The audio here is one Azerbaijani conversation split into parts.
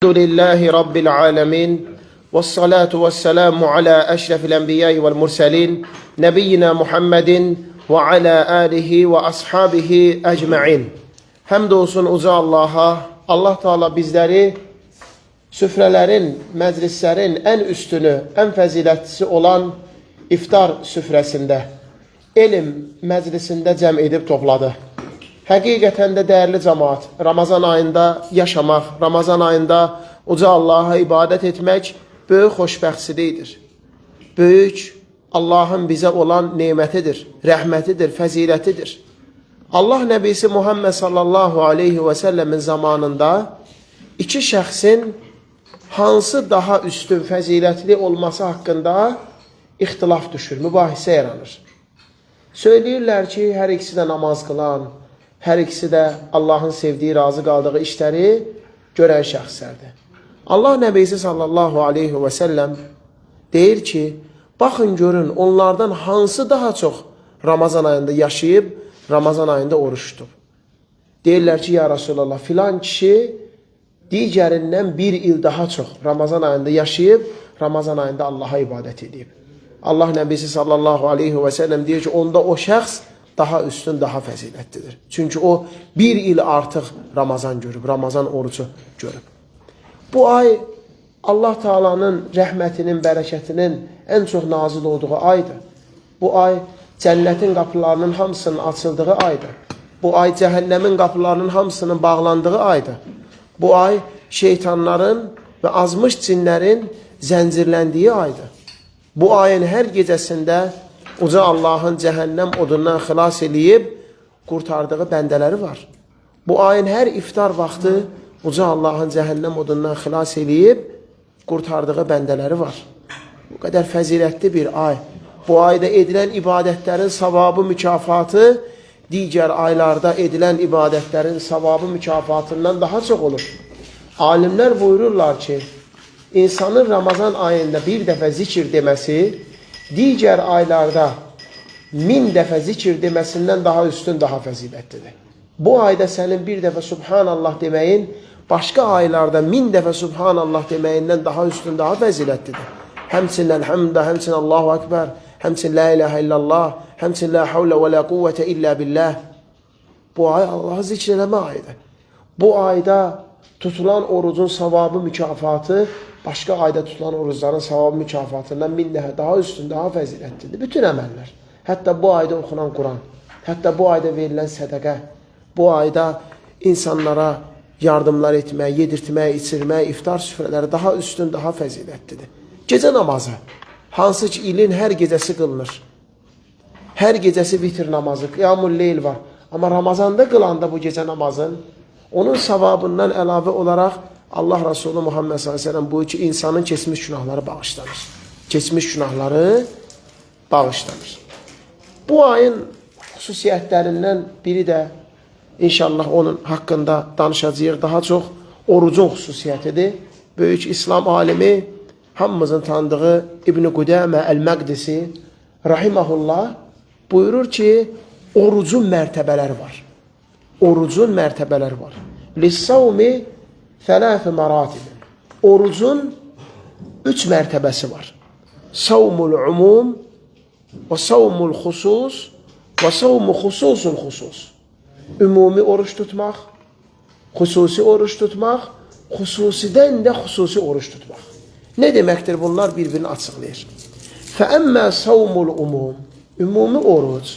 لله رب العالمين والصلاة والسلام على أشرف الأنبياء والمرسلين نبينا محمد وعلى آله وأصحابه أجمعين. Həmd olsun uca Allaha. Allah Teala bizləri süfrələrin, məclislərin ən üstünü, ən fəzilətlisi olan iftar süfrəsində, elm məclisində cəm edib topladı. Həqiqətən də dəyərli cəmaat, Ramazan ayında yaşamaq, Ramazan ayında uca Allaha ibadət etmək böyük xoşbəxtçilikdir. Böyük Allahın bizə olan nemətidir, rəhmətidir, fəzilətidir. Allah Nəbisi Muhammed sallallahu aleyhi və səlləmin zamanında iki şəxsin hansı daha üstün, fəzilətli olması haqqında ixtilaf düşür, mübahisə yaranır. Söyləyirlər ki, hər ikisi də namaz qılan, hər ikisi də Allahın sevdiyi, razı qaldığı işləri görən şəxslərdir. Allah Nəbisi sallallahu aleyhi və səlləm deyir ki, baxın görün onlardan hansı daha çox Ramazan ayında yaşayıb, Ramazan ayında oruç tutub. Deyirlər ki, ya Rasulallah, filan kişi digərindən bir il daha çox Ramazan ayında yaşayıb, Ramazan ayında Allaha ibadət edib. Allah Nəbisi sallallahu aleyhi və səlləm deyir ki, onda o şəxs daha üstün, daha fəzilətlidir. Çünki o bir il artıq Ramazan görüb, Ramazan orucu görüb. Bu ay Allah Taala'nın rəhmətinin, bərəkətinin ən çox nazil olduğu aydır. Bu ay cənnətin qapılarının hamısının açıldığı aydır. Bu ay cəhənnəmin qapılarının hamısının bağlandığı aydır. Bu ay şeytanların və azmış cinlərin zəncirləndiyi aydır. Bu ayın hər gecəsində uca Allahın cəhənnəm odundan xilas eləyib qurtardığı bəndələri var. Bu ayın hər iftar vaxtı uca Allahın cəhənnəm odundan xilas eləyib qurtardığı bəndələri var. Bu qədər fəzilətli bir ay. Bu ayda edilən ibadətlərin savabı, mükafatı digər aylarda edilən ibadətlərin savabı, mükafatından daha çox olur. Alimlər buyururlar ki, insanın Ramazan ayında bir dəfə zikir deməsi digər aylarda 1000 dəfə zikir deməsindən daha üstün, daha fəzilətlidir. Bu ayda sənin bir dəfə Subhanallah deməyin başqa aylarda 1000 dəfə Subhanallah deməyindən daha üstün, daha fəzilətlidir. Həmçinin Elhamdə, həmçinin Allahu Ekber, həmçinin La ilahe illallah, həmçinin La havlə və la quvvətə illə billah. Bu ay Allahı zikr eləmə ayıdır. Bu ayda tutulan orucun savabı, mükafatı başqa ayda tutulan orucların savabı, mükafatından 1000 dəfə daha üstün, daha fəzilətlidir. Bütün əməllər. Hətta bu ayda oxunan Quran, hətta bu ayda verilən sədəqə, bu ayda insanlara yardımlar etmək, yedirtmək, içirmək, iftar süfrələri daha üstün, daha fəzilətlidir. Gecə namazı, hansı ki ilin hər gecəsi qılınır. Hər gecəsi vitr namazı, qiyamul leyl var. Amma Ramazanda qılanda bu gecə namazın, onun savabından əlavə olaraq Allah Resulü Muhammed sallallahu əleyhi və səlləm buyurur ki, insanın keçmiş günahları bağışlanır. Keçmiş günahları bağışlanır. Bu ayın xüsusiyyətlərindən biri də inşallah onun haqqında danışacağıq. Daha çox orucun xüsusiyyətidir. Böyük İslam alimi, hamımızın tanıdığı İbn Qudamə Əl-Məqdisi rahimehullah buyurur ki, orucun mərtəbələri var. Orucun mərtəbələri var. Lis-savmi thalath maratib. Orucun üç mərtəbəsi var. Savmul umum və savmul xusus və savmu xususul xusus. Ümumi oruç tutmaq, xüsusi oruç tutmaq, xüsusidən də xüsusi oruç tutmaq. Nə deməkdir bunlar bir-birini açıqlayır. Fəəmmə savmul umum, ümumi oruc,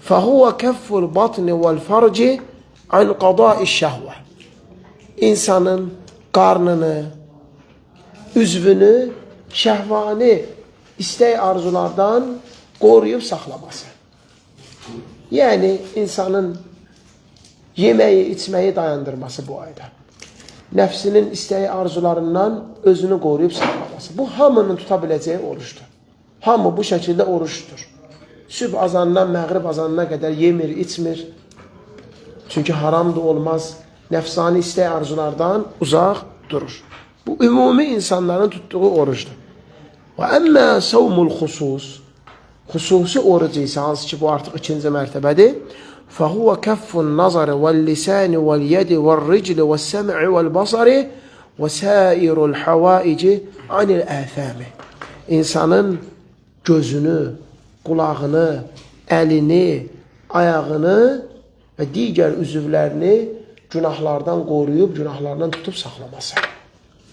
fəhuve kəfful batni vəl farci an qada'i şəhvə. İnsanın qarnını, üzvünü şəhvani istək arzulardan qoruyub saxlaması. Yəni insanın yeməyi, içməyi dayandırması bu ayda. Nəfsinin istəyi arzularından özünü qoruyub saxlaması. Bu hamının tuta biləcəyi oruçdur. Hamı bu şəkildə oruç tutur. Sübh azanından məğrib azanına qədər yemir, içmir. Çünki haram da olmaz. Nəfsani istək arzulardan uzaq durur. Bu ümumi insanların tutduğu orucdur. Və əmmə savmul xusus, xüsusi oruc isə hansı ki bu artıq ikinci mərtəbədir. Fəhuve kəffun nazarı vəl lisani vəl yedi vəl ricli vəl səm'i vəl basari Və sairul havaici anil əthami. İnsanın gözünü, qulağını, əlini, ayağını və digər üzvlərini günahlardan qoruyub, günahlardan tutub saxlaması.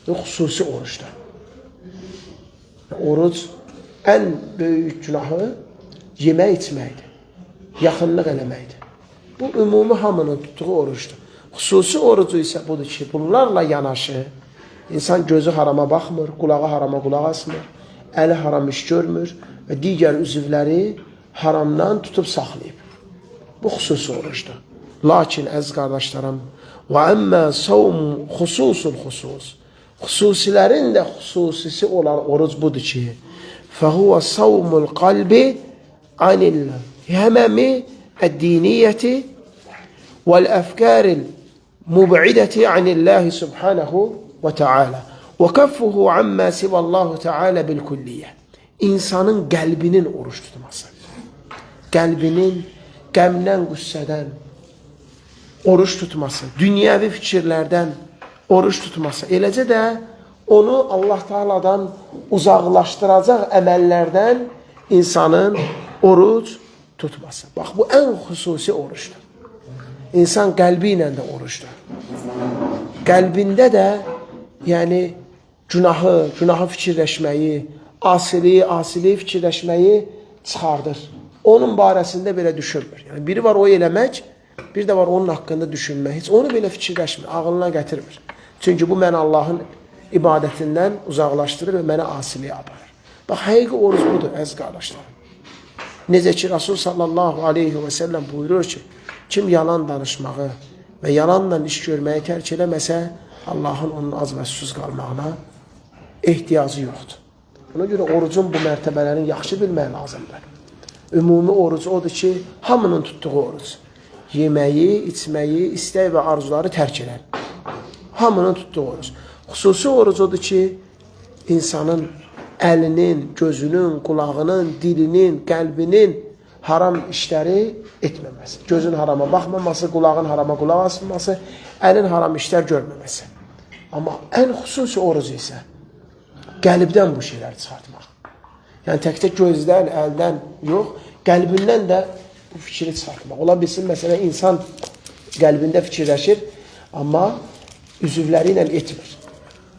Bu xüsusi oruçdur. Oruc ən böyük günahı yemək içməkdir, yaxınlıq eləməkdir. Bu ümumi hamının tutduğu oruçdur. Xüsusi orucu isə budur ki, bunlarla yanaşı insan gözü harama baxmır, qulağı harama qulaq asmır, əli haram iş görmür və digər üzvləri haramdan tutub saxlayıb. Bu xüsusi orucdur. Lakin əziz qardaşlarım, və əmmə savm xüsusul xüsus. Xüsusilərin də xüsusisi olan oruc budur ki, fəhuvə savmul qalbi anil həməmi əd-diniyyəti vəl-əfkəril mub'idəti anillahi subhanahu və teala və kəffuhu amma sivallahu teala bil-kulliyyə. İnsanın qəlbinin oruç tutması. Qəlbinin qəmdən, qüssədən oruç tutması, dünyəvi fikirlərdən oruç tutması, eləcə də onu Allah Teala'dan uzaqlaşdıracaq əməllərdən insanın oruc tutması. Bax, bu ən xüsusi oruçdur. İnsan qəlbi ilə də oruçdur. Qəlbində də, yəni günahı fikirləşməyi, asiliyi fikirləşməyi çıxardır. Onun barəsində belə düşünmür. Yəni biri var o eləmək, bir də var onun haqqında düşünmək. Heç onu belə fikirləşmir, ağlına gətirmir. Çünki bu məni Allahın ibadətindən uzaqlaşdırır və məni asiliyə aparır. Bax, həqiqi oruc budur, əziz qardaşlarım. Necə ki, Rasul sallallahu aleyhi və səlləm buyurur ki, kim yalan danışmağı və yalanla iş görməyi tərk eləməsə, Allahın onun az və susuz qalmağına ehtiyacı yoxdur. Buna görə orucun bu mərtəbələrini yaxşı bilmək lazımdır. Ümumi oruc odur ki, hamının tutduğu oruc. Yeməyi, içməyi, istək və arzuları tərk edən. Hamının tutduğu oruc. Xüsusi oruc odur ki, insanın əlinin, gözünün, qulağının, dilinin, qəlbinin haram işləri etməməsi. Gözün harama baxmaması, qulağın harama qulaq asmaması, əlin haram işlər görməməsi. Amma ən xüsusi oruc isə qəlbdən bu şeyləri çıxartmaq. Yəni təkcə gözdən, əldən yox, qəlbindən də bu fikri çıxartmaq. Ola bilsin, məsələn, insan qəlbində fikirləşir, amma üzvləri ilə etmir.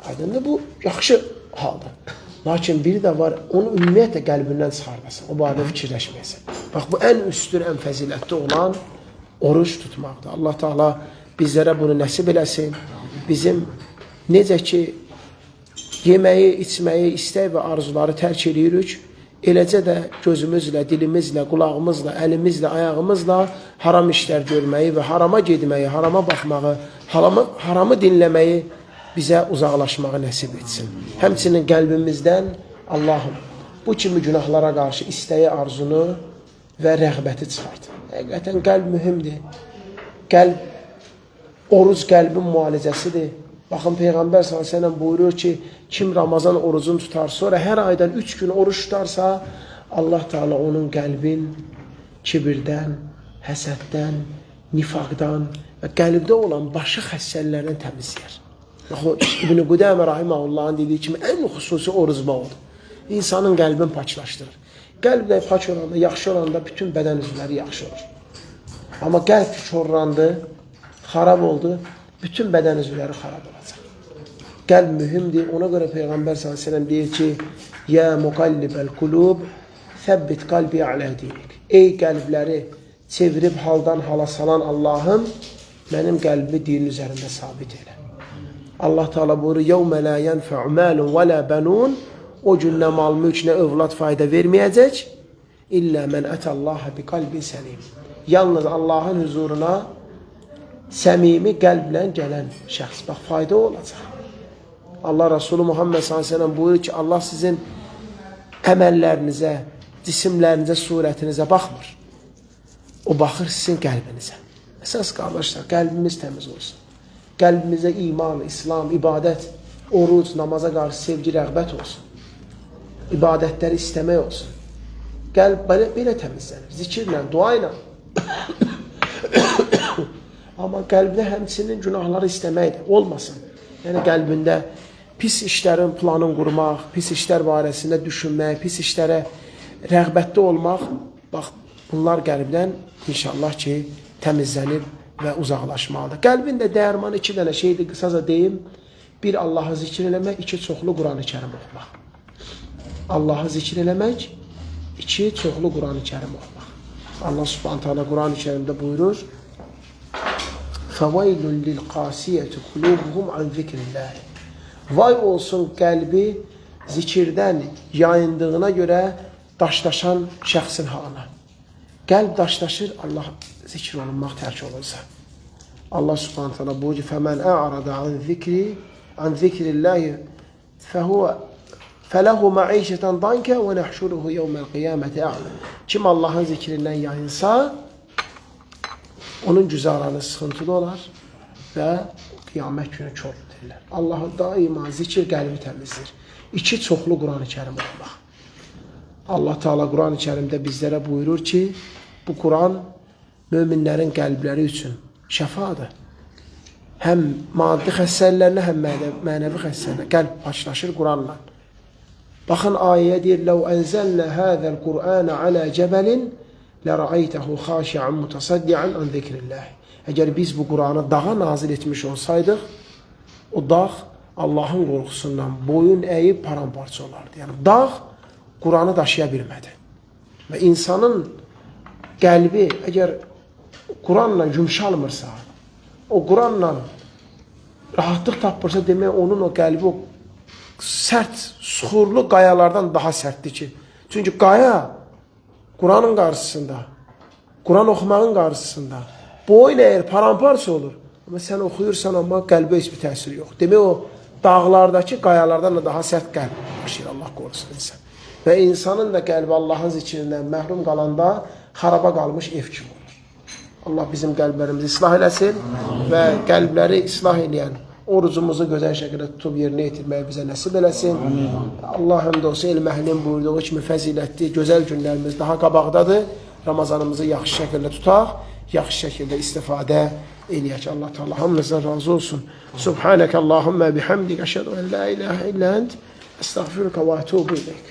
Aydındır, bu yaxşı haldır. Lakin biri də var, onu ümumiyyətlə qəlbindən çıxardasan, o barədə fikirləşməyəsən. Bax, bu ən üstün, ən fəzilətli olan oruc tutmaqdır. Allah Teala bizlərə bunu nəsib eləsin. Bizim necə ki yeməyi, içməyi, istək və arzuları tərk eləyirik, eləcə də gözümüzlə, dilimizlə, qulağımızla, əlimizlə, ayağımızla haram işlər görməyi və harama getməyi, harama baxmağı, haramı dinləməyi bizə uzaqlaşmağı nəsib etsin. Həmçinin qəlbimizdən Allahım bu kimi günahlara qarşı istəyi, arzunu və rəğbəti çıxart. Həqiqətən qəlb mühümdür. Qəlb, oruc qəlbin müalicəsidir. Baxın, Peyğəmbər sallallahu əleyhi və səlləm buyurur ki, kim Ramazan orucunu tutar, sonra hər aydan 3 gün oruç tutarsa, Allah Teala onun qəlbin kibirdən, həsəddən, nifaqdan və qəlbdə olan başı xəstəliklərdən təmizləyər. Bax, o İbn-i Qudəmə rahiməhullahın dediyi kimi ən xüsusi oruc odur. İnsanın qəlbini paklaşdırır. Qəlb də pak olanda, yaxşı olanda bütün bədən üzvləri yaxşı olur. Amma qəlb korlandı, xarab oldu, bütün bədən üzvləri xarab olacaq. Qəlb mühümdür. Ona görə Peyğəmbər sallallahu əleyhi və səlləm deyir ki, "Ya muqallibəl qulub, səbbit qalbi alə dinik." Ey qəlbləri çevirib haldan hala salan Allahım, mənim qəlbimi dinin üzərində sabit elə. Allah Teala buyurur: "Yevme la yenfe'u malun ve la benun." O gün nə mal, mülk, nə övlad fayda verməyəcək. İllə men etallaha bi kalbin səlim. Yalnız Allahın huzuruna səmimi qəlblə gələn şəxs, bax, fayda olacaq. Allah Resulü Muhammed sallallahu əleyhi və səlləm buyurur ki, Allah sizin əməllərinizə, cisimlərinizə, surətinizə baxmır. O baxır sizin qəlbinizə. Əsas qardaşlar, qəlbimiz təmiz olsun. Qəlbimizə iman, İslam, ibadət, oruc, namaza qarşı sevgi, rəğbət olsun. İbadətləri istəmək olsun. Qəlb belə təmizlənir. Zikirlə, dua ilə. Amma qəlbdə həmçinin günahları istəməkdir. Olmasın. Yəni qəlbində pis işlərin planını qurmaq, pis işlər barəsində düşünmək, pis işlərə rəğbətli olmaq, bax bunlar qəlbdən inşallah ki təmizlənib və uzaqlaşmalıdır. Qəlbin də dərmanı iki dənə şeydir, qısaca deyim. Bir, Allahı zikr eləmək, iki, çoxlu Quran-ı Kərim oxumaq. Allahı zikr eləmək, iki, çoxlu Quran-ı Kərim oxumaq. Allah Subhanahu taala Quran-ı Kərimdə buyurur: "Fevailun lil qasiyeti kulubuhum an zikrillah." Vay olsun qəlbi zikirdən yayındığına görə daşlaşan şəxsin halına. Qəlb daşlaşır, Allah zikr olunmaq tərk olunsa. Allah Subhanahu taala buyurur: "Fəmən a'rada an zikri an zikrillahi fehuve fələhu maişeten danke ve nehşuruhu yevmel kıyameti a'ma." Kim Allahın zikrindən yayınsa, onun güzaranı sıxıntılı olar və qiyamət günü kor dirilər. Allahı daima zikir qəlbi təmizləyir. İki, çoxlu Quran-ı Kərim oxumaq. Allah Teala Quran-ı Kərimdə bizlərə buyurur ki, bu Quran möminlərin qəlbləri üçün şəfadır. Həm maddi xəstəliklərinə, həm mənəvi xəstəliklərinə qəlb paçlaşır Quranla. Baxın ayəyə deyir: "Ləv ənzəlnə hadzal Qur'ana alə cəbəlin ləra'aytahu xaşi'an mutasaddian an zikrillah." Əgər biz bu Qur'anı dağa nazil etmiş olsaydıq, o dağ Allahın qorxusundan boyun əyib paramparça olardı. Yəni dağ Qur'anı daşıya bilmədi. Və insanın qəlbi əgər Quranla yumşalmırsa, o Quranla rahatlıq tapmırsa, demək onun o qəlbi o sərt, suxurlu qayalardan daha sərtdir ki. Çünki qaya Quranın qarşısında, Quran oxumağın qarşısında boyun əyir, paramparça olur. Amma sən oxuyursan, amma qəlbə heç bir təsir yox. Demək o dağlardakı qayalardan da daha sərt qəlb daşıyır, Allah qorusun insan. Və insanın da qəlbi Allahın zikrindən məhrum qalanda xaraba qalmış ev kimi olur. Allah bizim qəlblərimizi islah eləsin və qəlbləri islah eləyən orucumuzu gözəl şəkildə tutub yerinə yetirməyi bizə nəsib eləsin. Allah həmd olsun elm əhlinin buyurduğu kimi fəzilətli, gözəl günlərimiz daha qabaqdadır. Ramazanımızı yaxşı şəkildə tutaq, yaxşı şəkildə istifadə eləyək. Allah Teala hamımızdan razı olsun. Subhaneke Allahumma bihamdik eşhedü en la ilahe illa ent estağfiruke ve etubu ileyk.